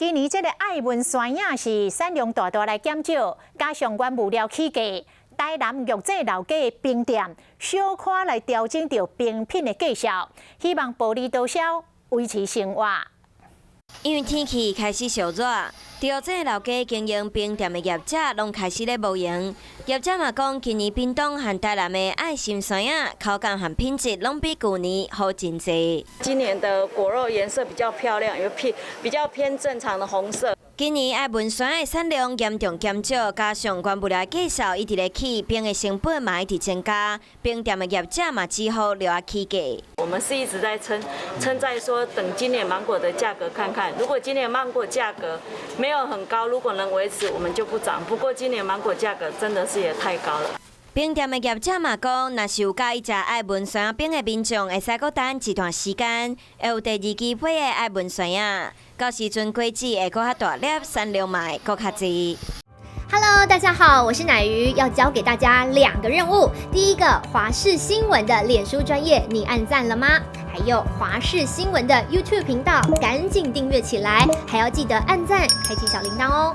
今年這个愛文山仔是產量大大來減少，加上原物料起價，台南玉井老街的冰店小可來調整著冰品的價數，希望薄利多銷，維持生活。因為天氣開始燒熱，佇玉井老街經營冰店的業者攏開始咧無閒。業者嘛講，今年屏東和台南的愛心山仔口感和品質攏比舊年好真濟。今年的果肉顏色比較漂亮，有偏比較偏正常的紅色。今年愛文山的產量嚴重減少，加上原物料價數一直咧起，冰的成本嘛一直增加，冰店的業者嘛只好落起價。我們是一直在撐，撐在說等今年芒果的價格看看，如果今年芒果價格沒有很高，如果能維持，我們就不漲。不過今年芒果價格真的是也太高了。冰店的業者嘛講，若是有佮意食愛文山仔冰的民眾，會使閣等一段時間，會有第二期批的愛文山仔。到時陣果子會閣較大粒，產量嘛會閣較濟。 Hello，大家好，我是乃瑜，要交給大家兩個任務。第一個，華視新聞的臉書專頁，你按讚了嗎？還有華視新聞的 YouTube 頻道，趕緊訂閱起來，還要記得按讚，開啟小鈴鐺哦。